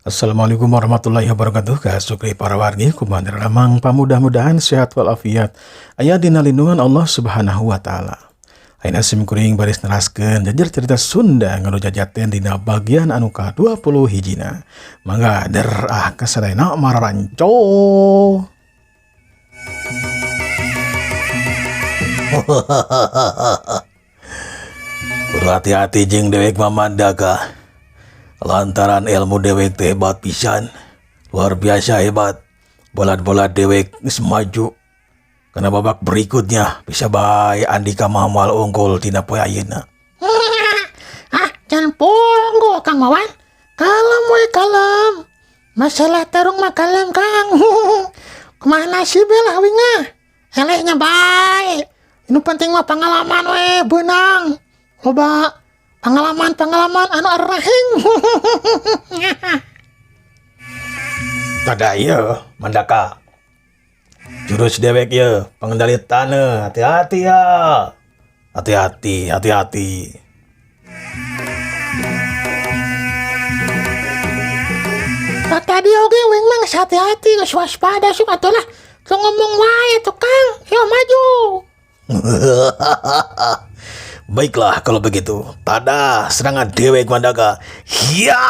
Assalamualaikum warahmatullahi wabarakatuh. Kasukri para wargi, kumaha damang? Pamudah-mudahan sehat walafiat, aya dina lindungan Allah Subhanahu wa Ta'ala. Ayeuna sim kuring baris neraskeun jajar cerita Sunda ngadu jajaten dina bagian anu ka 20 hijina. Mangga der ah kasadayana mararanco. Kudu hati-hati jeung dewek Mamandaka. Lantaran ilmu dewek teh hebat pisan. Luar biasa hebat. Bolat-bolat dewek geus maju. Karena babak berikutnya bisa bae Andika mah moal unggul tina poe ayeuna. Ah, jangan ponggo Kang Wawan. Kalem we kalem. Masalah tarung mah kalem Kang. Kumaha nasib lah winga. Elehnya bae. Nu penting mah pengalaman we beunang. Loba pengalaman-pengalaman anu arahing. Tada ieu Mandaka. Jurus dewek ieu pengendali tanah, hati-hati ya. Hati-hati, hati-hati. Tah tadi oge wing mah geus hati-hati, geus waspada sok atuh lah. Tong ngomong wae atuh Kang, yo maju. Baiklah kalau begitu. Tada serangan dewek Mandaka. Hiya!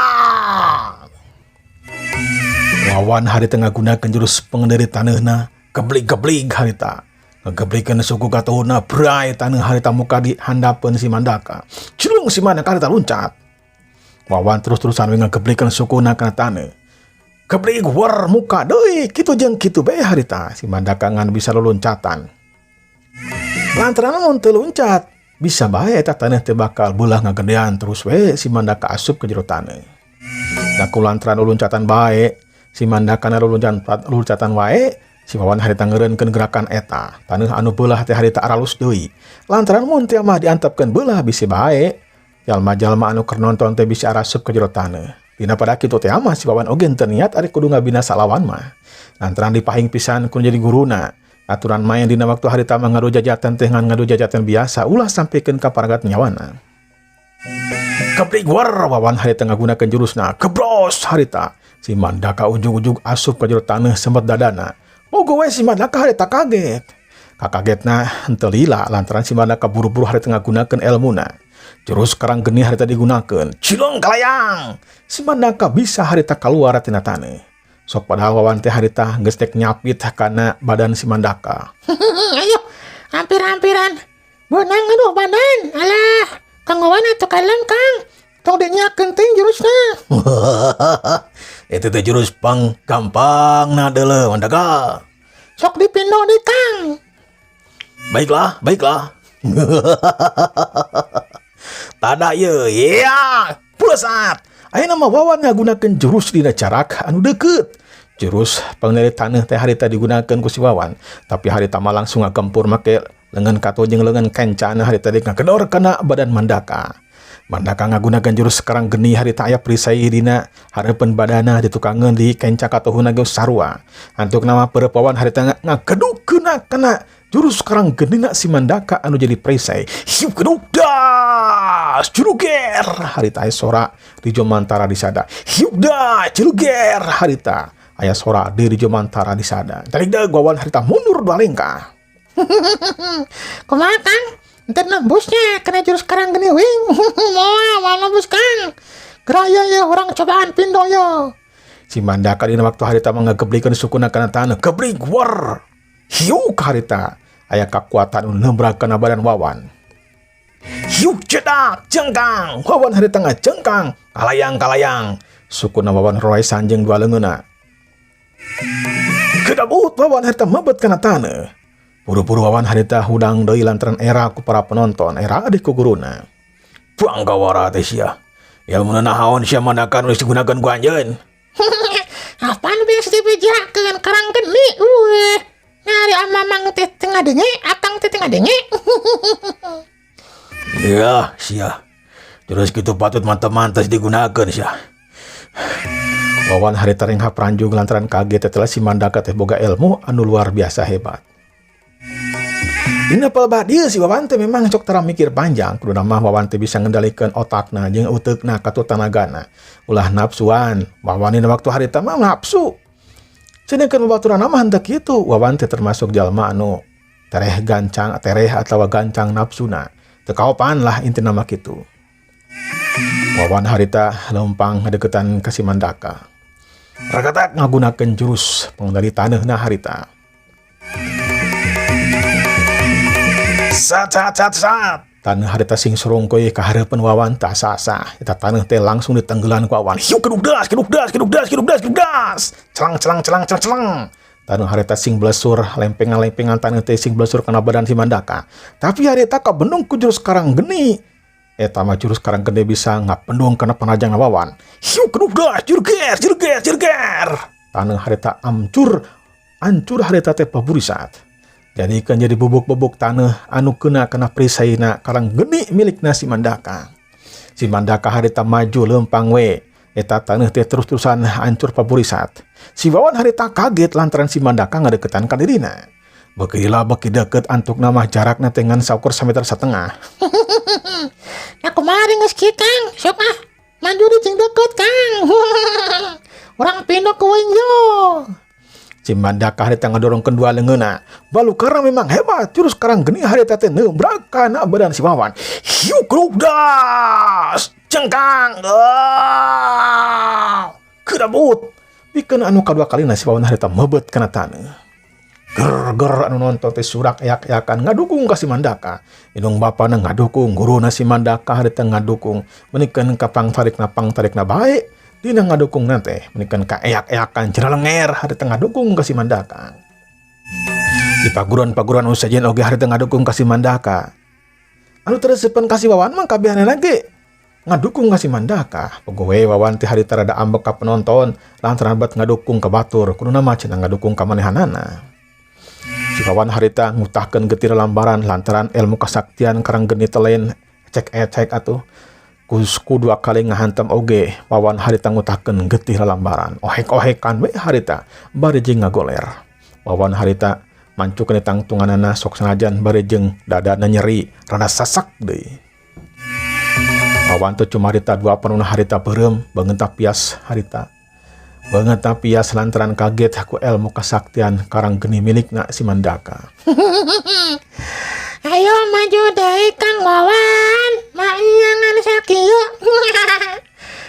Wawan hari tengah gunakan jurus pengendali tanahna, geblig-geblig harita. Ngegeblikeun suku katuhuna bray tanah harita muka di handapeun si Mandaka. Cilung si Mandaka harita luncat. Wawan terus-terusan we ngegeblikeun sukuna kana taneuh. Geblig war muka deui kitu jeung kitu bae harita si Mandaka ngan bisa luluncatan. Lantaran mun teu luncat bisa bae eta taneuh teh bakal beulah ngagedean terus we si Mandaka asup ke jero taneuh. Da ku lantaran luluncatan bae si Mandaka na luluncatan wae si Wawan harita ngeureunkeun gerakan eta. Taneuh anu beulah teh harita aralus deui. Lantaran mun teh mah diantepkeun beulah bisi bae jalma-jalma anu keur nonton teh bisa arasup ke jero taneuh. Dina pada kitu teh mah si Wawan oge teu niat ari kudu ngabinasa lawan mah. Lantaran dipahing pisan ku jadi guruna. Aturan main dina waktu harita mah ngadu jajatan teh ngan ngadu jajatan biasa ulah sampikeun ka paragat nyawana. Keblig war Wawan harita ngagunakeun jurusna gebros harita. Si Mandaka ujug-ujug asup ka jero taneuh sempet dadana. Moga we si Mandaka harita kaget. Kakagetna henteu lila lantaran si Mandaka buru-buru harita ngagunakeun elmuna. Jurus karang geni harita digunakeun. Cilong kalayang. Si Mandaka bisa harita kaluar tina taneuh. Sok padahal Wawan teh harita geus tek nyapit kana badan si Mandaka. Ayo, hampir-hampiran. Beunang aduh badan. Alah, Kang Wawan atuh kalem Kang. Tong dinyakeun teuing jurusna. Itu teh jurus pang gampang na deuleu Mandaka. Sok dipindo deui Kang. Baiklah, baiklah. Tada ieu, ya, pulesat. Ayeuna mah Wawan ngagunakeun jurus dina jarak anu deukeut. Jurus pengendali taneuh teh harita digunakeun ku si Wawan, tapi harita mah langsung ngagempur make leungeun kato jeung leungeun kencana harita deui ngagedor kana badan Mandaka. Mandaka ngagunakeun jurus karang geni harita aya perisai dina hareupeun badana ditukangeun di kenca katuhuna geus sarua. Antukna mah peureub Wawan harita ngagedukeuna kana jurus karang genina si Mandaka anu jadi perisai. Hiu geduk das juruger harita aya sora di Jomantara disada. Hiu da juruger harita aya sora di Jomantara disada. Tarik deui Wawan harita mundur dua lengkah. Kumaha Kang? Entar nembusnya kena jurus karang geni wing. Moal moal nembus Kang. Geraya ya orang cobaan pindo yo. Si Mandaka dina waktu harita mah ngageblikeun sukuna kana taneuh. Geblig war. Hiu harita aya kakuatan anu nembrak kana badan Wawan. Hiu cedak jengkang. Wawan harita ngajengkang kalayang-kalayang. Sukuna Wawan roe sanjeng dua leungeunna. Kedabut Wawan harita mebet kana taneuh. Buru-buru Wawan harita hudang deui lantaran era ku para penonton, era adik ku guruna. Bangkawara teh sia. Ilmuna naon sia Mandaka nu digunakeun ku anjeun? Apaan biasa dibejakeun karang geni eueuh. Nyari amamang teh teu ngadenge, akang teh teu ngadenge. Ya, sia. Jurus kitu patut mantep-mantes digunakeun sia. Wawan harita renghap ranjung lantaran kaget telah si Mandaka teh boga ilmu anu luar biasa hebat. Dina palebah dieu si Wawan teh memang cok tara mikir panjang, kuduna mah Wawan teh bisa ngendalikeun otakna jeung uteukna katu tanagana. Ulah nafsuan, Wawan dina waktu harita mah nafsu. Sedangkan babaturanna mah henteu kitu, Wawan teh termasuk jalma anu tereh gancang, tereh atawa gancang nafsuna. Teu kaopan lah intina mah kitu. Wawan harita leumpang ngadeukeutan ka si Mandaka. Rakatak ngagunakeun jurus pengendali taneuhna harita. Sat sat sat sat. Taneuh harita sing surungkuy ka hareupeun Wawan tah asa-asa. Eta taneuh teh langsung ditenggelan ku Wawan. Hiu keduk das, keduk das, keduk das, keduk das, keduk das. Celang celang celang celang celang. Taneuh harita sing blesur, lempengan-lempengan taneuh teh sing blesur kana badan si Mandaka. Tapi harita kabendung ku jurus karang geni. Eta mah jurus karang geni bisa ngapendung kana panajang Wawan. Hiu keduk das, jurger, jurger, jurger. Taneuh harita amcur, ancur harita teh paburisat. Jadi kan jadi bubuk-bubuk tanah anu kena kena prisaina karang geni milik si Mandaka. Si Mandaka harita maju lempang we. Eta tanah teh terus-terusan hancur paburisat. Si Wawan harita kaget lantaran si Mandaka ngadeketan ka dirina. Beuki lila beuki deket antuk nama jarakna teh ngan saukur sameter setengah. Nah kumaha geus kieu Kang? Sok ah, maju di cing deket Kang. Urang pindah ku uing yo. Si Mandaka harita ngadorongkeun dua leungeunna. Balu karena memang hebat, jurus karang geni harita teh neumbrak kana badan si Wawan. Hiu krukdas, cengkang. Ah! Kedabut. Pikeun anu kadua kalina si Wawan harita mebet kana taneuh. Ger-ger anu nonton teh surak eak-eakan ngadukung ka si Mandaka. Indung bapana ngadukung, guruna si Mandaka harita ngadukung. Menikeun ka pangtarikna pangtarikna bae. Dina ngadukung nate, menikeun ka eak-eakan ciralenger harita ngadukung ka si Mandaka. Di paguruan-paguruan anu sejen oge harita ngadukung ka si Mandaka. Anu teu reseupeun ka si Wawan mah kabehanana ge ngadukung ka si Mandaka. Pogowe Wawan teh harita rada ambek ka penonton lantaran bet ngadukung ka batur, kuduna mah cenah ngadukung ka manehanana. Si Wawan harita ngutahkeun getir lambaran lantaran ilmu kasaktian karang geni teh lain ecek-ecek atuh. Ku dua kali ngahantam oge Wawan harita ngutahkeun getih lambaran. Ohek-ohekan we harita bari jeung ngagoler. Wawan harita mancukeun tangtunganana sok sanajan bari jeung dadana nyeri rada sasak deui. Wawan teh cumarita dua panuna harita beureum beungeut pias harita. Beungeut pias lantaran kaget ku ilmu kasaktian karang geni milikna si Mandaka. Ayo maju deui Kang Wawan, maiangan sakieu.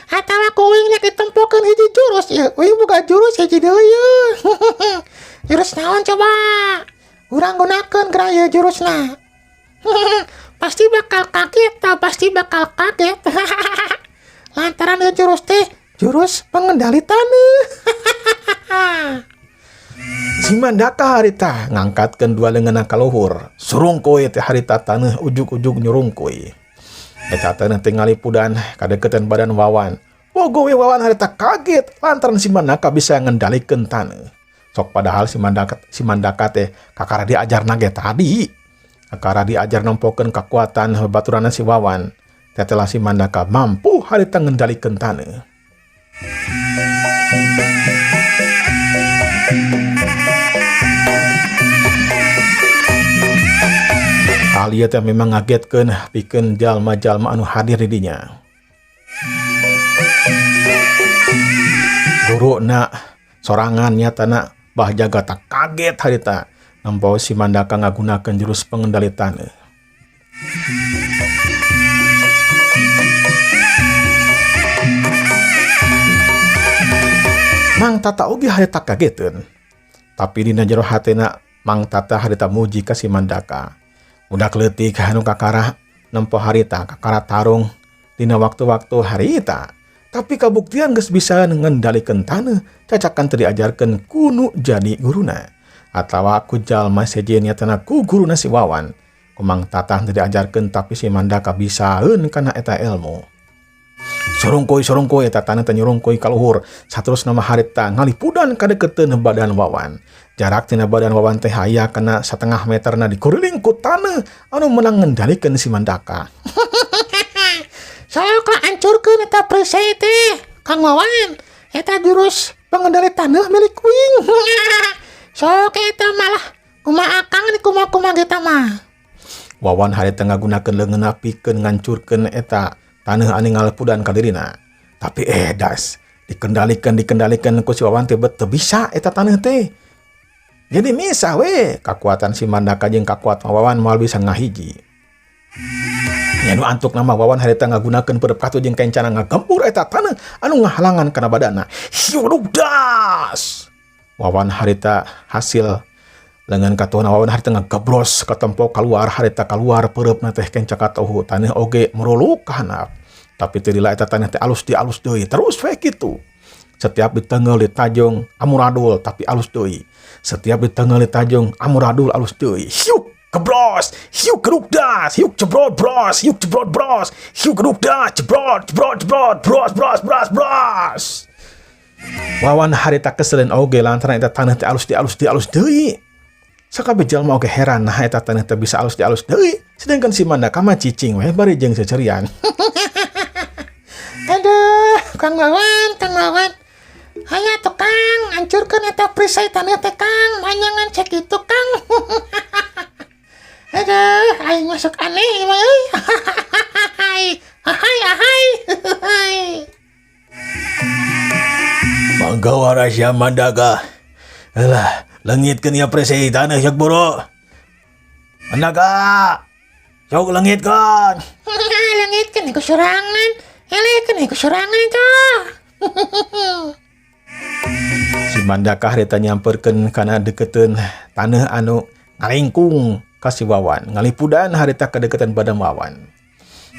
Atawa ku uing nek ditempokeun hiji jurus ieu, uing boga jurus hiji deui ieu. Jurus naon coba? Urang gunakeun geura ieu jurusna. Pasti bakal kaget, tah pasti bakal kaget. Lantaran ieu jurus teh jurus pengendali taneuh. Si Mandaka harita ngangkatkeun dua leungeunna ka luhur. Surungkuy teh harita taneuh ujug-ujug nyurungkuy. Eta taneuh teh ngalipudan kadeukeutan badan Wawan. Pogowe Wawan harita kaget lantaran si Mandaka bisa ngendalikeun taneuh. Sok padahal si Mandaka teh kakara diajarna ge tadi. Kakara diajar nempokeun kakuatan babaturanna si Wawan. Tetelah si Mandaka mampu harita ngendalikeun taneuh. Hal ieu teh memang ngagetkeun pikeun jalma-jalma anu hadir di dinya. Guruna sorangan nyatana bah jaga tak kaget harita nempo si Mandaka ngagunakeun jurus pengendali taneuh. Mang Tata oge harita kageteun. Tapi dina jero hatena Mang Tata harita muji ka si Mandaka. Budak leutik anu kakara nempo harita kakara tarung dina waktu-waktu harita. Tapi kabuktian geus bisa ngendalikeun taneuh cacakan teu diajarkeun kunu jadi guruna. Atawa ku jalma sejen nyatana ku guruna si Wawan. Ku Mang Tata teu diajarkeun tapi si Mandaka bisaeun kana eta ilmu. Surungkuy surungkuy eta taneuh teh nyurungkuy ka luhur. Saterusna mah harita ngalipudan kadeukeuteun badan Wawan. Jarak tina badan Wawan teh aya kana satengah meterna dikuriling ku taneuh anu meunang ngendalikeun si Mandaka. Sok lah hancurkeun eta perisai teh Kang Wawan. Eta jurus pengendali taneuh milik uing. Sok eta malah kumaha Akang nih kumaha-kumaha kita mah. Wawan harita ngagunakeun leungeunna pikeun ngancurkeun eta taneuh anu ngalepudan ka dirina. Tapi edas dikendalikan dikendalikan ku si Wawan teh bet teu bisa eta taneuh teh. Jadi misah we kakuatan si Mandaka jeung kakuatan Wawan moal bisa ngahiji. Nya nu antuk nama Wawan harita ngagunakeun peureub katuh jeung kencana ngagempur eta taneuh anu ngahalangan kana badana. Hiup das. Wawan harita hasil lengan katuhna Wawan harita ngagebros katempo kaluar harita kaluar peureupna teh kenca katuhu taneuh oge meruluk ka handap. Tapi teu lila eta taneuh teh alus di alus deui terus we kitu. Setiap ditengeul ditajong amuradul tapi alus deui. Setiap ditengeul ditajong amuradul alus deui. Hiuk gebros, hiuk geruk das, hiuk jebrot bros, hiuk jebrot bros, hiuk geruk das, jebrot, jebrot, jebrot, bros, bros, bros, bros. Wawan harita keselen oge lantaran eta taneuh teh alus di alus di alus deui. Sakabeh jalma oge heran nah eta taneuh teh bisa alus di alus deui, sedangkan si Mandaka mah cicing we bari jeung seuceurian. Aduh, Kang Wawan, Kang Wawan. Hayu atuh Kang, hancurkeun eta perisai taneuh teh Kang, manyangan cek itu Kang. Aduh, aing masuk aneh mah euy. Hai, ahai ahai. Manggawara sia Mandaka. Alah, leungitkeun ieu perisai taneuh sok buru. Mandaka. Sok leungitkeun. Leungitkeun ku sorangan. Elehkeun ku sorangan tuh. Si Mandaka harita nyamperkeun kana deketeun taneuh anu ngalingkung ka si Wawan, ngalipudan harita kadeukeutan badan Wawan.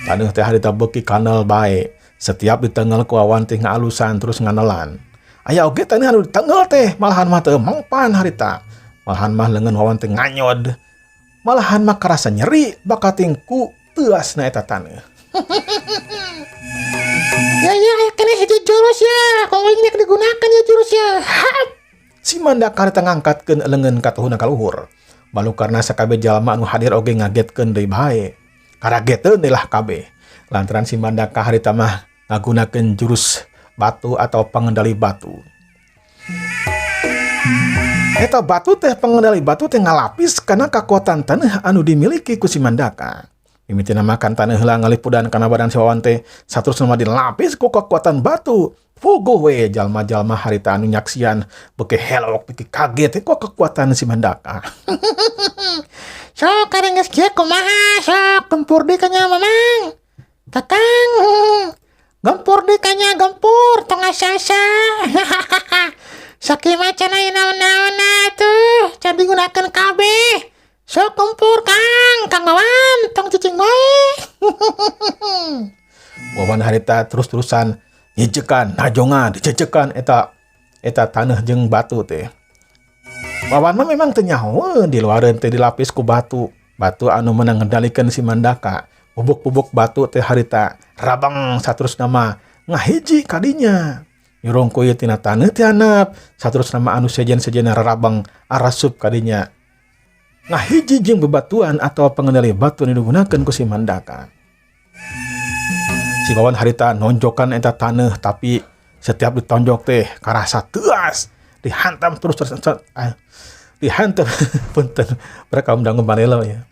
Taneuh teh harita beuki kanal bae. Setiap ditengel ku Wawan teh ngaalusan terus nganelan. Aya oge taneuh anu ditengel teh malahan mah teu mengpan harita. Malahan mah leungeun Wawan teh nganyod. Malahan mah karasa nyeri bakating ku teuasna eta taneuh. Ya ya, kene hiji jurus ya. Kok aing rek digunakan ya jurus ya. Hap. Si Mandaka harita ngangkatkeun leungeun katuhuna ka luhur. Balukarna sakabeh jalma anu hadir oge ngagetkeun deui bae. Karageteun deui lah kabeh. Lantaran si Mandaka harita mah ngagunakeun jurus batu atau pengendali batu. Eta batu teh pengendali batu teh ngalapis kana kakuatan taneuh anu dimiliki ku si Mandaka. Mimitina makan taneuh heula ngalipudan kana badan si Wawan teh saterusna mah dilapis ku kakuatan batu. Puguh we jalma-jalma harita anu nyaksian beuki helok beuki kaget ku kekuatan si Mandaka. Sok kareng geus kieu kumaha sok gempur deui ka nya Mamang. Kakang. Gempur deui ka nya gempur tong asa-asa. Sakieu mah can aya naon-naonna tuh can digunakeun kabeh. Sok gempur Kang, Kang Wawan tong cicing wae. Wawan harita terus-terusan nyijekan, najongan, dijejekan eta eta taneuh jeung batu teh. Wawan mah memang teu nyahoeun di luareun teh dilapis ku batu. Batu anu meunang ngendalikeun si Mandaka. Bubuk-bubuk batu teh harita rabang saterusna mah ngahiji kadinya. Nyurungkuy tina taneuh ti handap, saterusna mah anu sejen-sejenna rarabang arasup kadinya. Ngahiji jeung bebatuan atau pengendali batu anu digunakeun ku si Mandaka. Si Wawan harita nonjokan eta taneuh tapi setiap ditonjok teh karasa teuas, dihantam terus terus dihantam punten mereka undang manelo ya.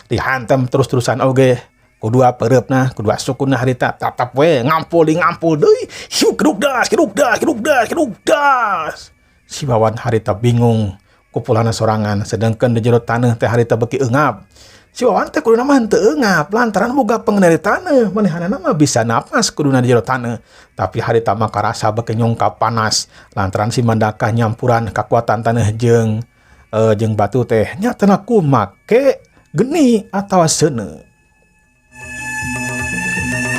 Dihantam terus-terusan oge kudua peureupna, kudua sukuna harita tatap we ngampul di ngampul deui. Hiuk keduk das, keduk das, keduk das, keduk das. Si Wawan harita bingung kupulana sorangan sedangkan di jero taneuh teh harita beuki eungap. Si Wawan teh kuduna mah henteu eungap lantaran boga pengendali taneuh, manehanana mah bisa napas kuduna di jero taneuh. Tapi harita mah karasa beuki nyongkap panas lantaran si Mandaka nyampuran kakuatan taneuh jeung batu teh nyatana ku make geni atawa seuneu.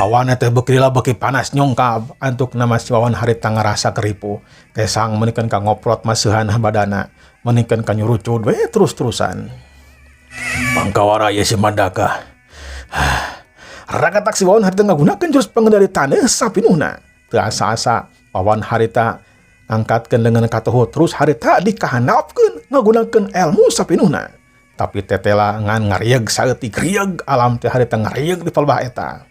Hawana teh beuki lila beuki panas nyongkap antuk nama si Wawan harita ngarasa keripu. Kesang meunikeun ka ngoprot maseuhan badana, meunikeun ka nyurucud we terus-terusan. Mangkawara ye si Mandaka. Ragatak si Wawan harita ngagunakeun jurus pengendali taneuh sapinuhna. Teu asa-asa Wawan harita ngangkatkeun leungeun katuhu terus harita dikahandapkeun ngagunakeun ilmu sapinuhna. Tapi tetela ngan ngarieg saeutik rieg alam teh harita ngarieg di palbah eta.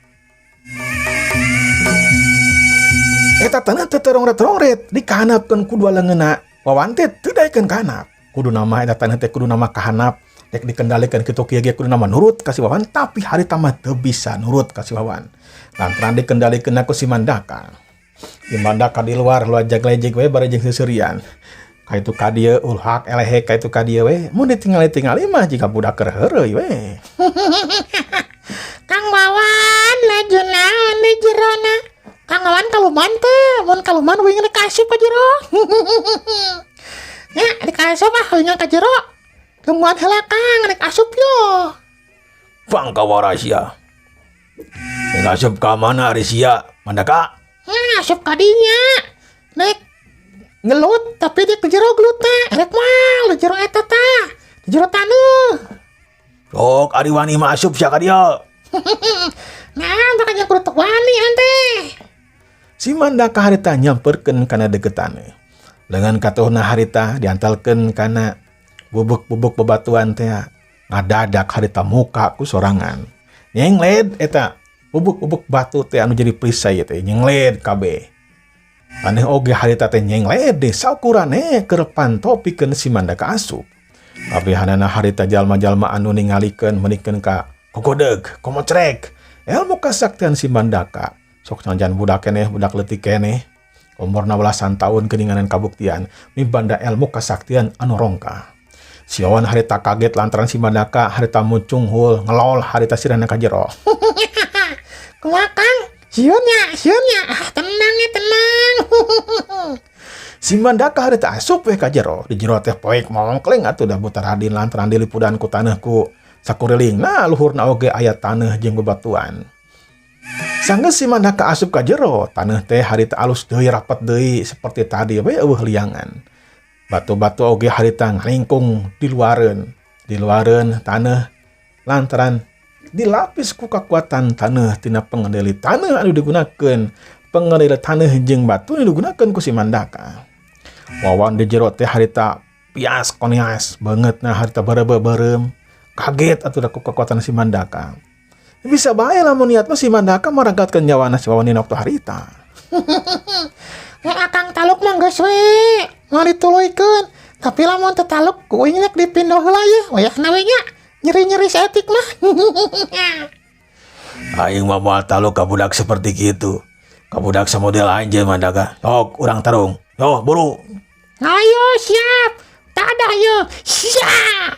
Eta taneuh teh terongret-rongret dikahandapkeun ku dua leungeunna. Wawan teh teu daekeun kahandap. Kudu nama eta taneuh teh kudu nama kahandap. Rek dikendalikan kitu kieu ge kudu nama nurut ka si Wawan, tapi harita mah teu bisa nurut ka si Wawan. Lantaran dikendalikeun ku si Mandaka. Si Mandaka di luar luar jaglejeg we bari jeung seuseurian. Ka itu ka dieu ulhak elehe ka itu ka dieu we. Mun ditingali-tingali mah jiga budak keur heureuy we. Kang Wawan laju naon di jerona? Kang Wawan kaluman teh, mun kaluman uing rek asup ka jero. Ya, rek asup ah uing ka jero. Tungguan heula Kang, rek asup yo. Bangkawara sia. Rek asup ka mana ari sia, Mandaka? Asup ka dinya. Rek ngelut tapi di jero gelutna. Rek moal di jero eta tah. Di jero taneuh. Sok ari wani mah asup sia ka dieu. Nah, makanya kudu teu wani ante. Si Mandaka harita nyamperkeun kana deukeutan. Lengan katuhna harita diantalkeun kana bubuk-bubuk bebatuan teh. Ngadadak harita muka ku sorangan. Nyengled eta bubuk-bubuk batu teh anu jadi perisai teh nyengled kabeh. Aneh oge harita teh nyengled deh saukurane keur panto pikeun si Mandaka asup. Kabehanana harita jalma-jalma anu ningalikeun meunikeun ka kogodeg, komocrek. Ilmu kasaktian si Mandaka. Sok sanajan budak keneh, budak leutik keneh. Umurna belasan tahun keninganan kabuktian, mibanda ilmu kasaktian anu rongka. Si Wawan harita kaget lantaran si Mandaka harita mucunghul ngelol harita sirahna ka jero. Kumaha Kang? Sieun nya, sieun nya. Ah, tenang ya, tenang. Si Mandaka harita asup we ka jero. Di jero teh poek mongkleng atuh da buta radin lantaran dilipudan ku taneuh ku sakurilingna luhurna oge aya taneuh jeung bebatuan. Sanggeus si Mandaka asup ka jero, taneuh teh harita alus deui rapet deui seperti tadi we eueuh liangan. Batu-batu oge harita ngalingkung di luareun. Di luareun taneuh lantaran dilapis ku kakuatan taneuh tina pengendali taneuh anu digunakeun. Pengendali taneuh jeung batu anu digunakeun ku si Mandaka. Wawan di jero teh harita pias konias bangetna harita barebe-barem. Kaget atuh da ku kekuatan si Mandaka. Bisa bae lamun niat mah si Mandaka maragatkeun nyawana si Wawan dina waktu harita. Ya akang taluk mah geus we, moal dituluykeun. Tapi lamun teu taluk ku uing rek dipindah heula ye, wayahna we nya. Nyeri-nyeri saeutik mah. Aing mah moal taluk ka budak seperti kitu. Ka budak samodel anjeun Mandaka. Sok urang tarung. Yo buru. Ayo siap. Tadah yo. Siap.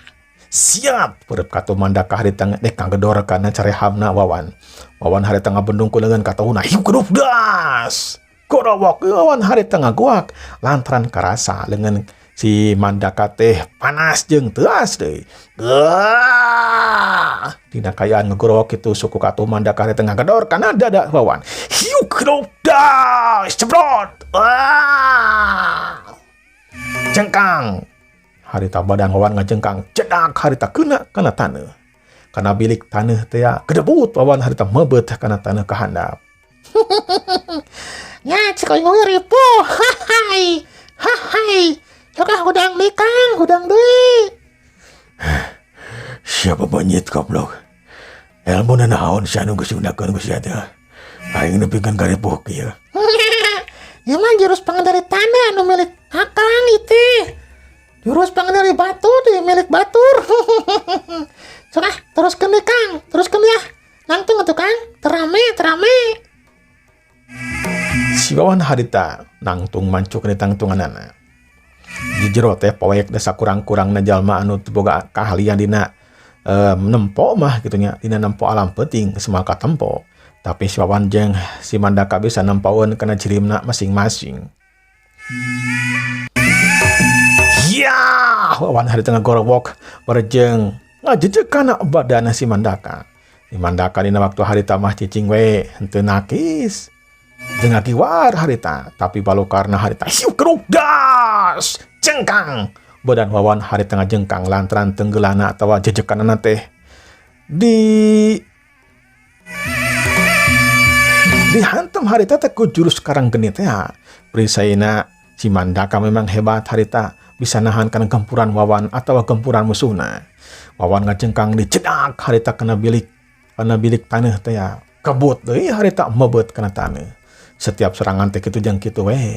Siap. Peureub katuh Mandaka harita dek kagedor kana carehamna Wawan. Wawan harita ngabendung ku leungeun katuhna. Hiu kedup das. Gorowok Wawan harita ngaguak lantaran karasa leungeun si Mandaka teh panas jeung teuas deui. Gah! Dina kayaan ngegorowok kitu suku katuh Mandaka harita ngagedor kana dada Wawan. Hiu kedup das. Cebrot. Ah! Jengkang. Harita badan Wawan ngajengkang cedak harita kena kana taneuh. Kana bilik taneuh teh gedebut Wawan harita meubeut kana taneuh ka handap. Ya cek aing oge ripuh. Hahai. Hahai. Sok ah hudang deui Kang, hudang deui. Siapa penyit goblok. Ilmu naon sia nu geus digunakeun ku sia teh. Aing nepikeun ka ripuh kieu. Ya mah jurus pengendali tanah anu milik Akang ieu teh. Jurus pengendali batu deh milik batur. Sok ah teruskeun deui Kang, teruskeun ya. Nangtung atuh Kang, terame terame. Si Wawan harita nangtung mancuk di tangtunganana. Di jero teh poek desa kurang-kurangna jalma anu teu boga keahlian dina nempo mah kitu nya, dina nempo alam peuting geus moal katempo. Tapi si Wawan jeung si Mandaka bisa nempoeun kana jirimna masing-masing. Ya, Wawan harita ngagorowok barejeng ngajejeg kana badan si Mandaka. Si Mandaka dina waktu harita mah cicing we henteu nakis. Teu ngakiwar harita, tapi balukarna harita hiu keruk das jengkang. Badan Wawan harita ngajengkang lantaran tenggelana atawa jejekanana teh di dihantam harita teh ku jurus karang geni teh. Perisaina si Mandaka memang hebat harita bisa nahan kana gempuran Wawan atawa gempuran musuhna. Wawan ngajengkang dicedak harita kana bilik taneuh teh ya. Kebut deui harita meubeut kana taneuh. Setiap serangan teh kitu jeung kitu we.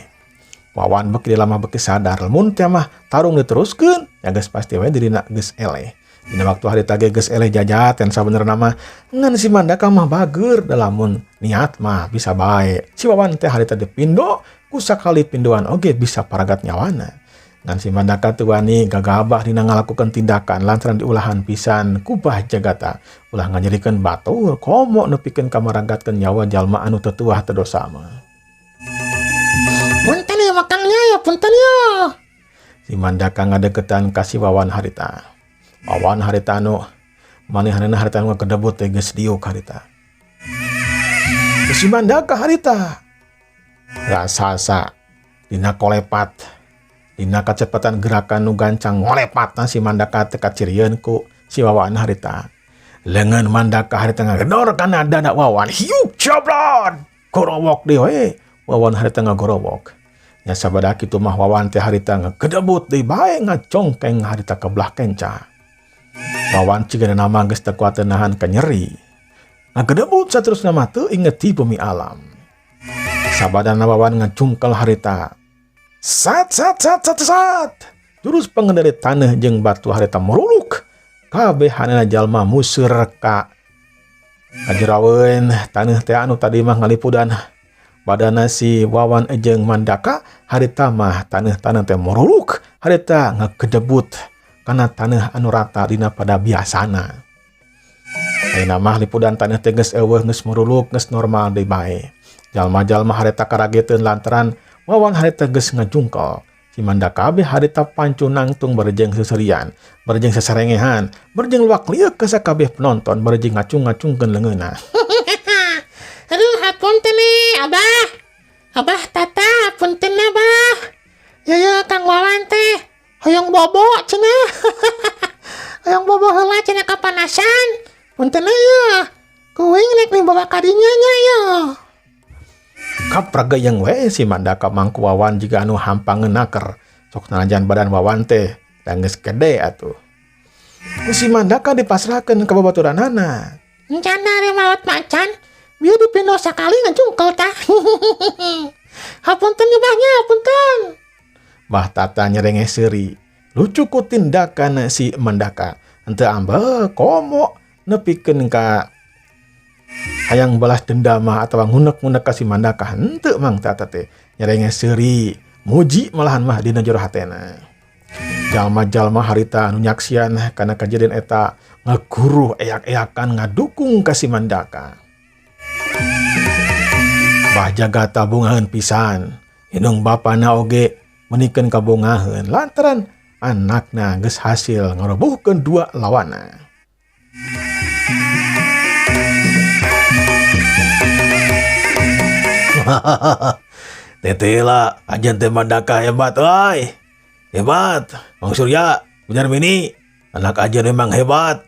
Wawan beuki lama beuki sadar mun teh mah tarung diteruskeun ya geus pasti we dirina geus eleh. Dina waktu harita ge geus eleh jajaten sabenerna mah ngan si Mandaka mah bager da lamun niat mah bisa bae. Si Wawan teh harita dipindo ku sakali pindoan oge bisa paragat nyawana. Ngan si Mandaka teu wani gagabah dina ngalakukeun tindakan lantaran diulahan pisan ku Bah Jagata. Ulah nganyerikeun batur komo nepikeun ka maragatkeun nyawa jalma anu teu tuah teu dosa mah. Punten ya makangnya ya, punten ya. Si Mandaka ngadeukeutan ka si Wawan harita. Wawan harita anu manehanna harita anu ngagedebut teh geus diuk harita. Si Mandaka harita rasasa dina kolepat dina kacepatan gerakan nu gancang ngolepatna si Mandaka teh kacirieun ku si Wawan harita. Leungeun Mandaka harita ngagedor kana dada Wawan, hiuk coblon gorowok deui we. Wawan harita ngagorowok. Nya sabada kitu mah Wawan teh harita ngagedebut deui bae ngacongkeng harita ka belah kenca. Wawan cigana nama geus teu kuat nahan ka nyeri. Ngagedebut saterusna mah teu inget ti bumi alam. Sabadana Wawan ngacungkel harita. Sat sat sat sat sat. Jurus pengendali taneuh jeung batu harita meruluk. Kabehanana jalma museur ka kajeraweun taneuh teh anu tadi mah ngalipudan badana si Wawan jeung Mandaka harita mah taneuh-taneuh teh meruluk harita ngagedebut kana taneuh anu rata dina pada biasana. Ayeuna mah lipudan taneuh teh geus eueuh geus meruluk geus normal deui bae. Jalma-jalma harita karageteun lantaran Wawan harita geus ngajungkel. Si Mandaka be harita pancu nangtung barejeng seserian, barejeng sesarengehan, barejeng luak lieuk ka sakabeh penonton, barejeng ngacung-ngacungkeun leungeunna. Aduh, hapunten nih, Abah. Abah Tata, hapunten Abah. Ya ya Kang Wawan teh hoyong bobo cenah. Hoyong bobo heula cenah kapanasan. Punten ya. Kuing rek dibawa ka dinya nya ya. Kapragayang we si Mandaka mangku Wawan jiga anu hampangeun naker. Sok sanajan badan Wawan teh da geus gede atuh. Ku si Mandaka dipasrahkeun ka babaturanana. Encana ari maot macan, bieu dipindo sakali ngajungkel tah. Hapunten nya Bah nya, hapunten. Bah Tata nyerengeh seuri. Lucu ku tindakan si Mandaka. Henteu ambek komo nepikeun ka hayang balas dendam mah atawa ngunek-ngunek ka si Mandaka. Henteu Mang Tata teh nyerengeh seuri, muji malahan mah dina jero hatena. Jalma-jalma harita anu nyaksian kana kajadian eta ngaguruh eyak-eyakan ngadukung ka si Mandaka. Bah Jagata bungaheun pisan. Indung bapana oge menikeun kabungaheun lantaran anakna geus hasil ngarobohkeun dua lawana. Tetela ajan teh Mandaka hebat euy. Hebat, Mang Surya, benar mini. Anak ajan memang hebat.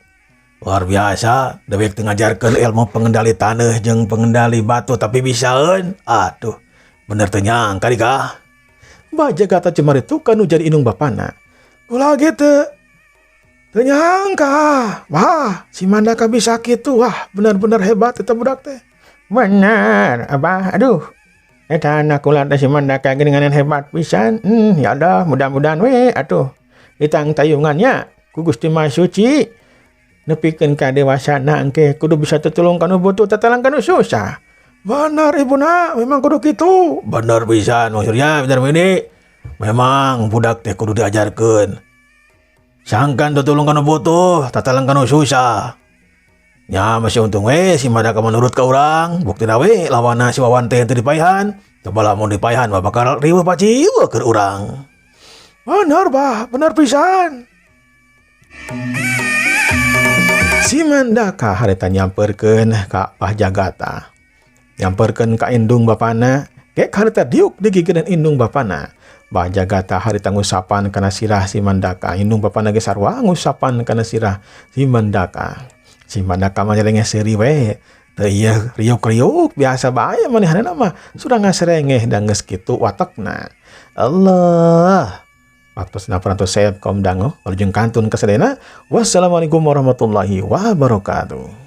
Luar biasa, dewek teu ngajarkeun ilmu pengendali taneuh jeung pengendali batu tapi bisaeun. Aduh, bener teu nyangka di kah. Bah Jagata cemari tukan nu jadi indung bapana. Ulah gitu. Teu nyangka. Wah, si Mandaka bisa kitu. Wah, benar-benar hebat eta budak teh. Benar, Abah. Aduh. Eta anak kula teh si Mandaka geuningan hebat pisan. Ya Allah, mudah-mudahan we atuh ditangtayungannya ku Gusti Maha Suci. Nepikeun ka dewasana engke kudu bisa tetulung kanu butuh, tatalang kanu susah. Benar ibuna, memang kudu kitu. Bener pisan, Mang Surya, bener ini. Memang budak teh kudu diajarkeun. Sangkan tetulung kanu butuh, tatalang kanu susah. Ya masih untung we si Mandaka menurut ka urang. Buktina we lawanna si Wawan teh teu dipaihan. Coba lamun dipaihan mah bakal riweuh paciweuh keur urang. Bener bah, bener pisan. Si Mandaka harita nyamperkeun ka Bah Jagata. Nyamperkeun ka indung bapana, gek harita diuk digigireun indung bapana. Bah Jagata harita ngusapan kana sirah si Mandaka. Indung bapana ge sarua ngusapan kana sirah si Mandaka. Si Mandaka mah nyerengeh seuri we. Teu ieu riuk-riuk biasa bae manehanna mah sudah ngaserengeh da geus kitu watekna. Allah. Waktosna parantos seep kaum dangu, wilujeng kantun kasadayana. Wassalamualaikum warahmatullahi wabarakatuh.